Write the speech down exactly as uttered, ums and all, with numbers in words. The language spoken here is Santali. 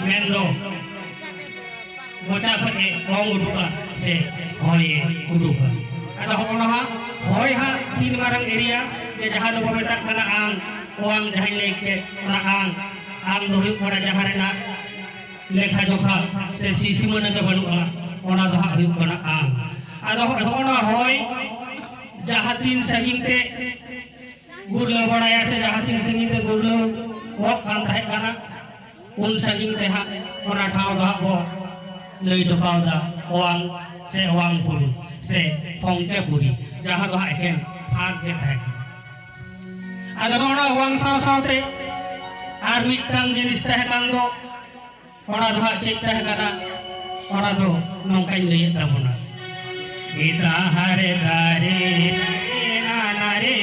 ᱢᱮᱱᱫᱚ ᱢᱚᱪᱟ ᱠᱷᱚᱱ ᱮ ᱚᱝ ᱩᱰᱩᱠᱟ ᱥᱮ ᱦᱚᱭ ᱮ ᱩᱰᱩᱠᱟ᱾ ᱟᱫᱚ ᱦᱚᱸᱜᱼᱚ ᱱᱚᱣᱟ ᱦᱚᱭ ᱦᱟᱸᱜ ᱛᱤᱱ ᱢᱟᱨᱟᱝ ᱮᱨᱤᱭᱟ ᱡᱮ ᱡᱟᱦᱟᱸ ᱫᱚᱵᱚ ᱢᱮᱛᱟᱜ ᱠᱟᱱᱟ ᱟᱝ, ᱚᱣᱟᱝ ᱡᱟᱦᱟᱸᱧ ᱞᱟᱹᱭ ᱠᱮᱫ, ᱚᱱᱟ ᱟᱝ, ᱟᱝ ᱫᱚ ᱦᱩᱭᱩᱜ ᱠᱟᱱᱟ ᱡᱟᱦᱟᱸ ᱨᱮᱱᱟᱜ ᱞᱮᱠᱷᱟ ᱡᱚᱠᱷᱟ ᱥᱮ ᱥᱤᱥᱤᱢᱟᱹᱱᱟ ᱜᱮ ᱵᱟᱹᱱᱩᱜᱼᱟ, ᱚᱱᱟ ᱫᱚ ᱦᱟᱸᱜ ᱦᱩᱭᱩᱜ ᱠᱟᱱᱟ ᱟᱝ᱾ ᱟᱫᱚ ᱦᱚᱸᱜᱼᱚ ᱱᱚᱣᱟ ᱦᱚᱭ ᱡᱟᱦᱟᱸ ᱛᱤᱱ ᱥᱟᱺᱜᱤᱧ ᱛᱮ ᱜᱩᱨᱞᱟᱹᱣ ᱵᱟᱲᱟᱭᱟ ᱥᱮ ᱡᱟᱦᱟᱸ ᱛᱤᱱ ᱥᱟᱺᱜᱤᱧ ᱛᱮ ᱜᱩᱨᱞᱟᱹᱣ ᱠᱚᱜ ᱠᱟᱱ ᱛᱟᱦᱮᱸ ᱠᱟᱱᱟ, ᱩᱱ ᱥᱟᱺᱜᱤᱧ ᱛᱮ ᱦᱟᱸᱜ ᱚᱱᱟ ᱴᱷᱟᱶ ᱫᱚ ᱦᱟᱸᱜ ᱵᱚ ᱞᱟᱹᱭ ᱦᱚᱴᱚ ᱠᱟᱣᱫᱟ ᱚᱣᱟᱝ ᱥᱮ ᱚᱣᱟᱝ ᱯᱩᱨᱤ ᱥᱮ ᱯᱷᱚᱝᱠᱮ ᱯᱩᱨᱤ, ᱡᱟᱦᱟᱸ ᱫᱚ ᱦᱟᱸᱜ ᱮᱠᱮᱱ ᱯᱷᱟᱸᱠ ᱜᱮ ᱛᱟᱦᱮᱸ ᱠᱟᱱᱟ᱾ ᱟᱫᱚ ᱱᱚᱜᱼᱚ ᱱᱚᱣᱟ ᱚᱣᱟᱝ ᱥᱟᱶ ᱥᱟᱶᱛᱮ ᱟᱨ ᱢᱤᱫᱴᱟᱝ ᱡᱤᱱᱤᱥ ᱛᱟᱦᱮᱸ ᱠᱟᱱ ᱫᱚ, ᱚᱱᱟ ᱫᱚ ᱦᱟᱸᱜ ᱪᱮᱫ ᱛᱟᱦᱮᱸ ᱠᱟᱱᱟ? ᱚᱱᱟ ᱫᱚ ᱱᱚᱝᱠᱟᱧ ᱞᱟᱹᱭᱮᱫ ᱛᱟᱵᱚᱱᱟ᱾ ᱮᱛᱟᱦᱟᱨᱮ ᱫᱟᱨᱮ ᱱᱟᱱᱟᱨᱮ